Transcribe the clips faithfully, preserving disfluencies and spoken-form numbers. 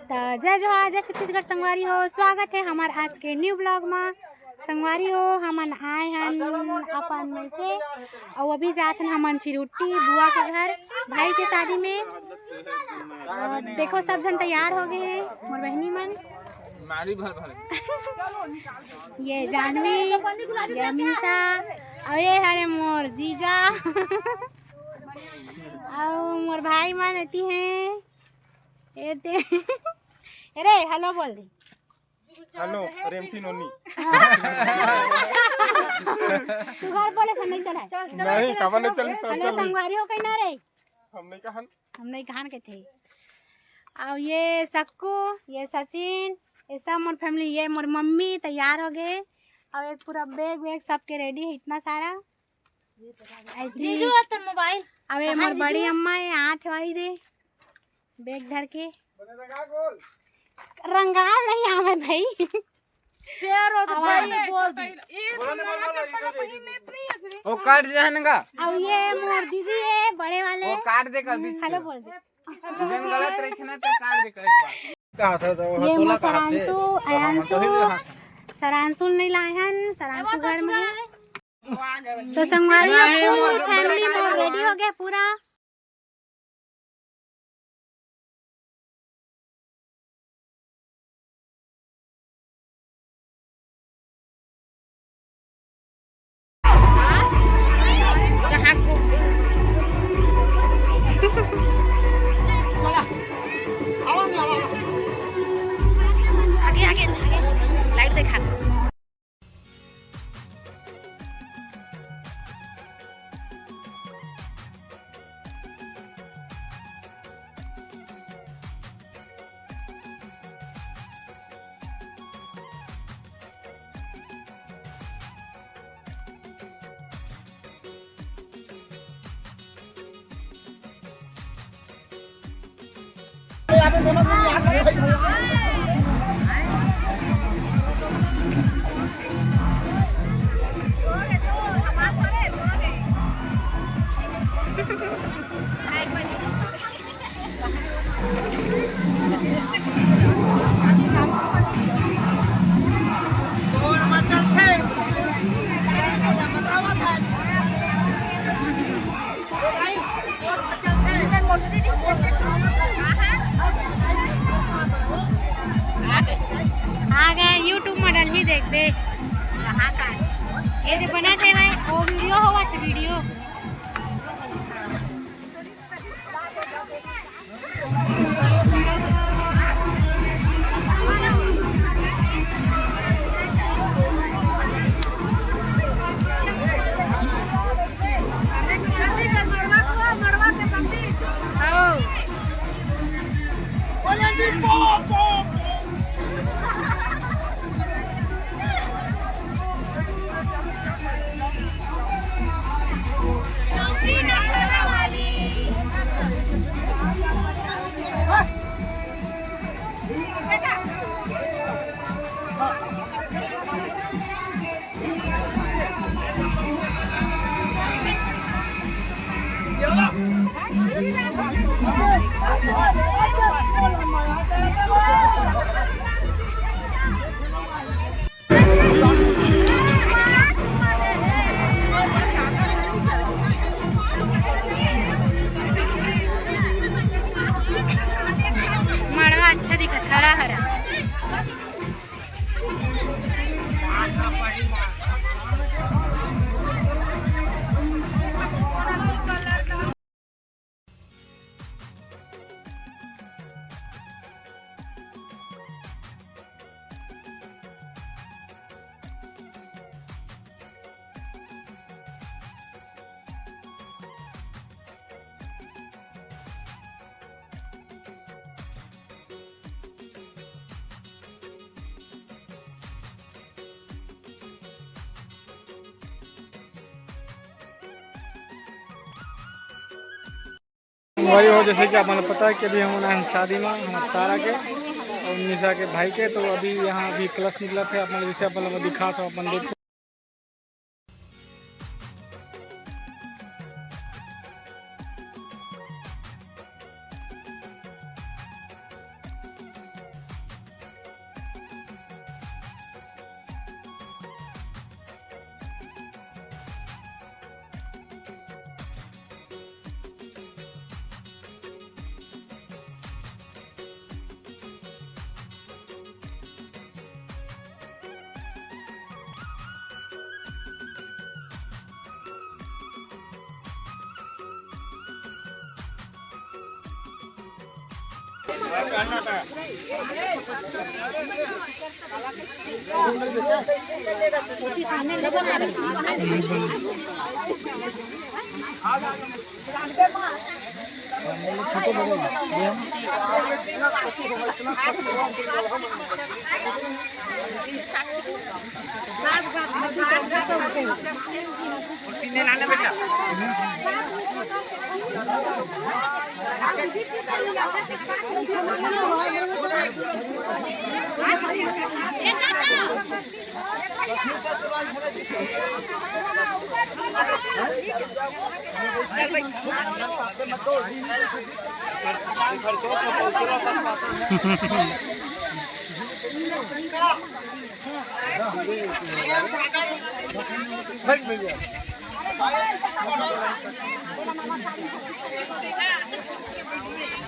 त जय जोहार, जय छत्तीसगढ़ संगवारी हो, स्वागत हे हमर आज के न्यू ब्लॉग मा। संगवारी हो, हमन आए हन अपन मइके, अउ अभी जात हन हमन चिरुट्टी बुआ के घर, भाई के शादी में। अ, देखो, सब झन तैयार हो गए हैं, मोर बहिनी मन। मारी भर भर। ये जानवी, ये अमीषा, अउ ये हरे मोर जीजा, अउ मोर भाई मन एती हैं। ए ते, अरे, हेलो बोल दे। हेलो, रेमटी नोनी। तू घर बोले से नहीं चला। नहीं, काबर नहीं चली, सब हेलो, चली। संगवारी हो कहीं ना रे। हम नहीं कहन। हम नहीं कहन के थे। अब ये सक्कू, ये सचिन, ये सब मोर फैमिली, ये मोर मम्मी तैयार हो गए। अब एक पूरा बैग वैग सबके रेडी है, इतना सारा। जीजू, अब तोर मोबाइल अब ये कहाँ मोर जीजू? बड़ी अम्मा है, हाथ वाही दे। बैग धर के। रंगाल नहीं आवे भाई। फेर वो तो आवाज भाई नहीं बोल दी। ओ काट दे हन गा। अब ये मोर दीदी है, बड़े वाले। ओ काट दे कर बीच हेलो बोल दे। जन गलत रखे ना तो काट दे कर एक बार। ये मोर सरांशु, अयांशु, सरांशु नहीं लाए हन, सरांशु घर में है। तो संगवारी हो, फुल फैमिली मोर रेडी हो गया पूरा। आगे, आगे, आगे। लाइट देखा। आ गए YouTube मॉडल ही देख दे। कहाँ का है? ये दे बना थे भाई, वो वीडियो होवा थे वीडियो। मड़वा अच्छा दिखत, हरा हरा। भाई हो, जैसे कि आप मन पता है कि अभी हम आए हैं शादी में हमारे सारा के और निशा के भाई के, तो अभी यहाँ अभी कलश निकला थे, आप मन जैसे अपन लोग दिखा था, अपन देखो।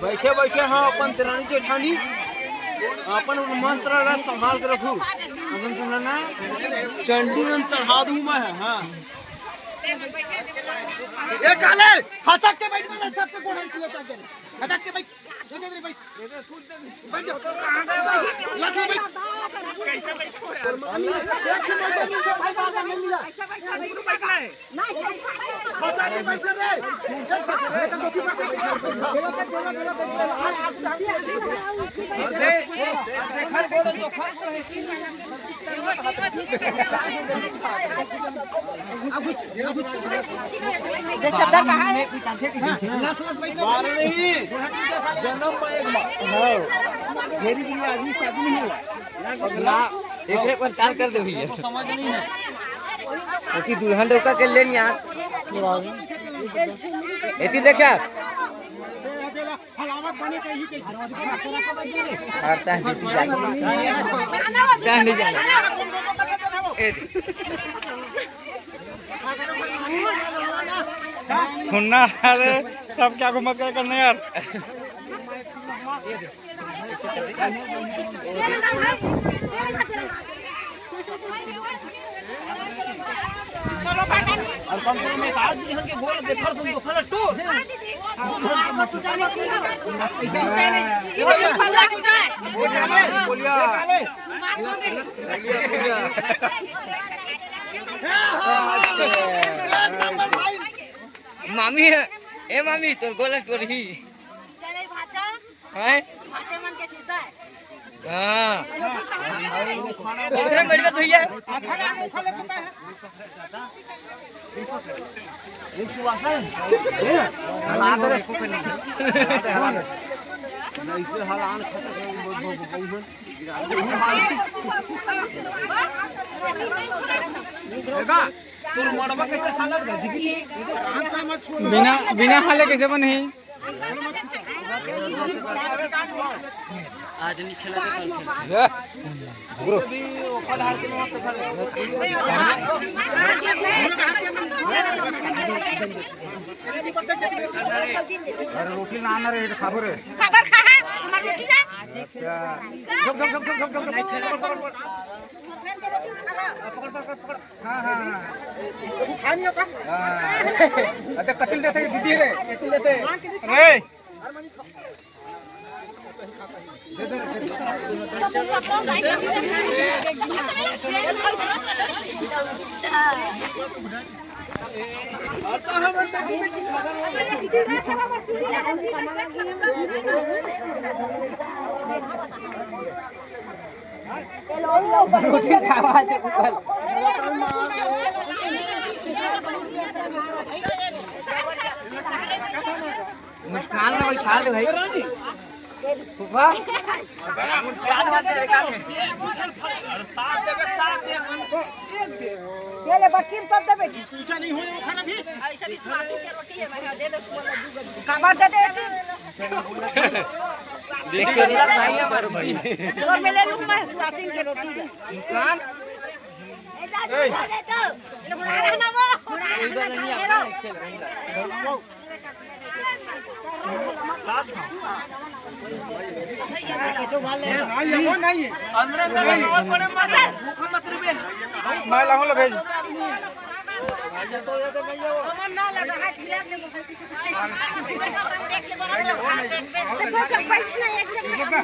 बैठे बैठे, हाँ, अपन देरानी जेठानी, अपन मंत्र ला संभाल के रखू। अगर तुमने ना चंडी हम चढ़ा दूँ मैं, हाँ। ए काले, हचक के बैठ, मेरे सबके गोड़ हाथ खुले चल दे। हचक के बैठ, देखे तेरी बैठ। बैठ जा। लाख में बैठ। एक से बैठ, एक से भाई बाहर नहीं मिला। हचक के बैठ रे। ये चद्दर कहाँ है? बार नहीं, जन्म में एक बार। हाँ। मेरी भी आदमी शादी नहीं हुआ। ना, एकरे प्रचार कर दे भैया। तो समझ नहीं है। ओकी दुल्हन डौका के लेन यार। एती देखा। हलावत बने कहीं के। और तहन ड्यूटी जाके। तहन नहीं जाना। ए दे। सुनना, अरे, सब क्या घुमा कर करना यार। और कम से कम एक आध दुल्हन के गोल देखल सुन, दुल्हन टूर। बोलिया। मामी है, ए मामी, तोर गोल टूर ही। हैं? हाँ। इतना बढ़िया तो भैया। ऐसे हालान खतरनाक। तोर मड़वा कैसे हालत बा? बिना, बिना हाले कैसे बनही? आज नहीं खेला, कल खेला। अरे रोटी लाना रे, खाबो रे। खबर खा है, हमार रोटी है। अच्छा। झक, झक, झक। हाँ, हाँ, हाँ। अच्छा, कतिल देते दीदी रे, कतिल देते। रे। दे दे, दे दे। मुस्कान में कोई छाड़ दे भाई। वाह। मुस्कान मत दे, बेकार है। ये ले बच्ची में तब दे बेटी। पीछा नहीं हुई वो खाना भी। ऐसा विश्वासी के रोटी है, मैं दे दो, तुम्हारा दू गो। काबर दे दे बेटी। देख के भाई, हमारे भाई। और मैं ले लूँ, मैं विश्वासी के रोटी है। मुस्कान। ए। अंदर अंदर में और बड़े मत, भूखा मत रहिबे। मैं लाहूं ले भेज। तो चल, बैठ ना, एक जगह।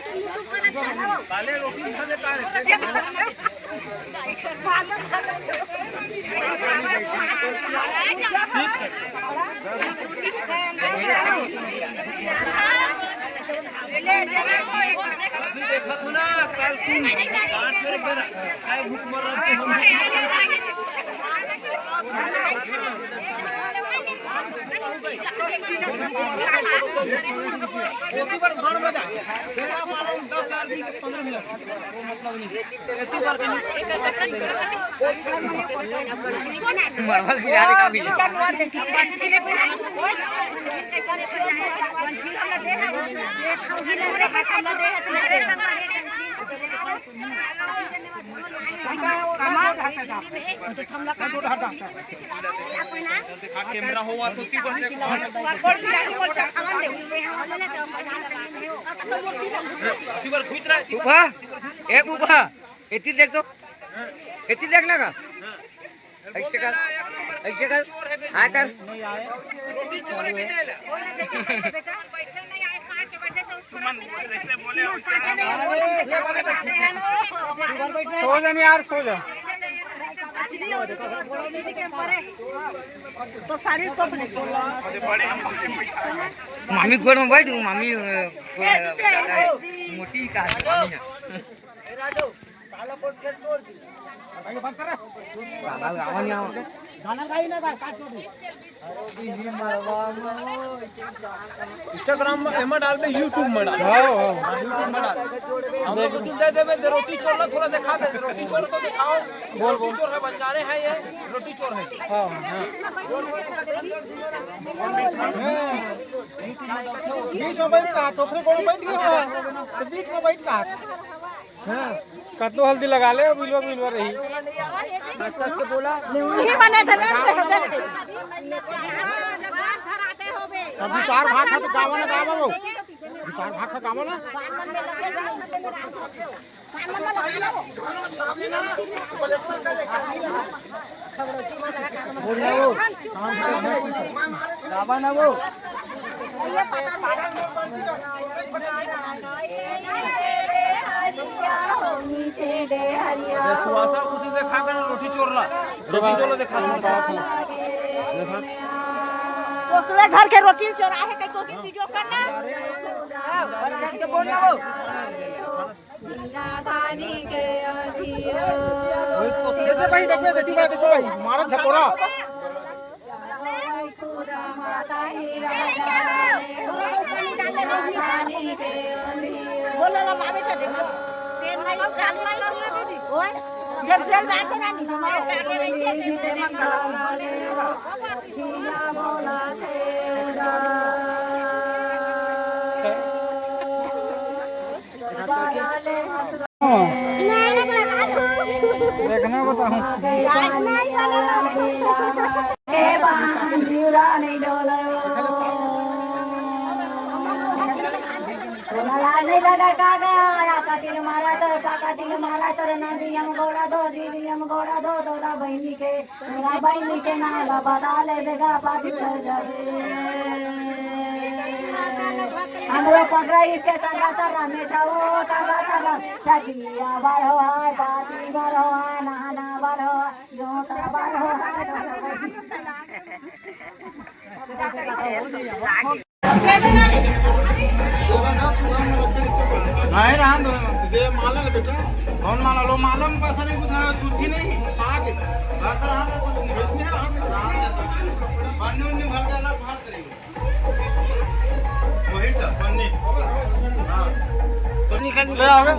मरवा गिरा दे का भी। कैमरा हो, बात होती बन। तू बार घुस रहा है। बुआ, ए बुआ, एती देख तो, एती देख ना का। ऐसे कर, ऐसे कर, हाँ कर। सो जा नहीं यार, सो जा। मामी गोड़ में बैठ, मामी, अ, मोटी का है, मामी है। Instagram में एमा डालबे, YouTube में डाल। हाँ, हाँ। YouTube में डाल। हम लोग को दे देबे, दे रोटी चोर ला थोड़ा दिखा दे, रोटी चोर को दिखाओ। बोल, बोल। रोटी चोर है, बंजारे हैं ये, रोटी चोर है। हाँ, हाँ। बीच में बैठ कहा, तोकरे गोड़ बैठ गया हो, तो बीच में बैठ कहा। हाँ, कतनो हल्दी लगा ले, बिलवा बिलवा रही। कस कस के बोला। नहीं बने थे ना, देखो, देखो। अब दो चार भाग है तो गावा ना, गावा वो। दो चार भाग है, गावा ना। बोल ना वो। गावा ना वो। अरे सुहासा, कुछ देखा कर रोटी चोर ला। रोटी चोर ला, देखा, देखा। दूसरे घर के रोटी चोरा है, कहीं कोई वीडियो करना। हाँ, बस करके बोल ना वो। देखो भाई, देखो, देखो भाई, देखो भाई, मारा झकोरा। जब जल जाते ना, नहीं तो मैं डाले रही थी। देखना बताऊं। तोरा बहिनी के नाला बता ले बेगा, पाछी चल जाबे। हमरो पकड़ा इसके तरह तरह में जाओ, तरह तरह। सजिया बरहो है, पाती बरहो है, नाना बरहो है, जोता बरहो है। नहीं, रहन दो। दे माला ले बेटा। कौन माला लो? माला में पैसा नहीं, कुछ है, कुछ ही नहीं। आगे। बस रहन दो, कुछ नहीं। इसने रहन दो। रहन दो। पन्नी उन्नी भर के अलग भर करेंगे। वही था, पन्नी। हाँ। तो निकल ले आवे।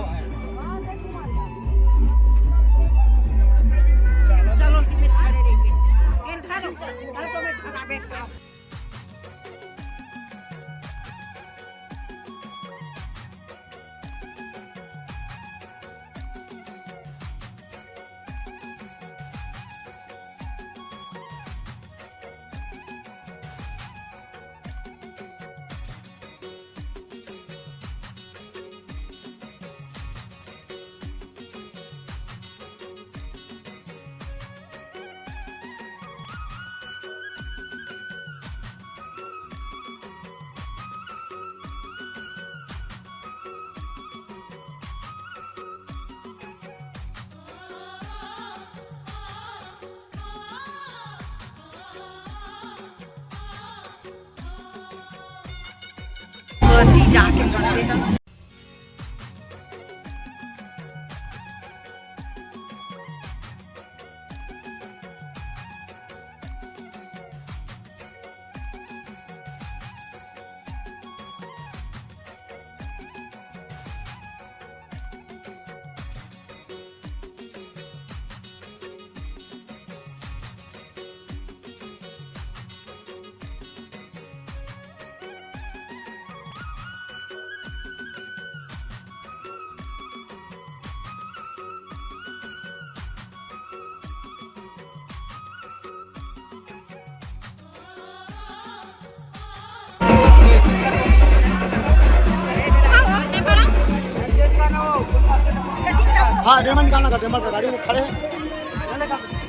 जाके हाँ, डेमन का ना, डेमन का गाड़ी में खड़े हैं।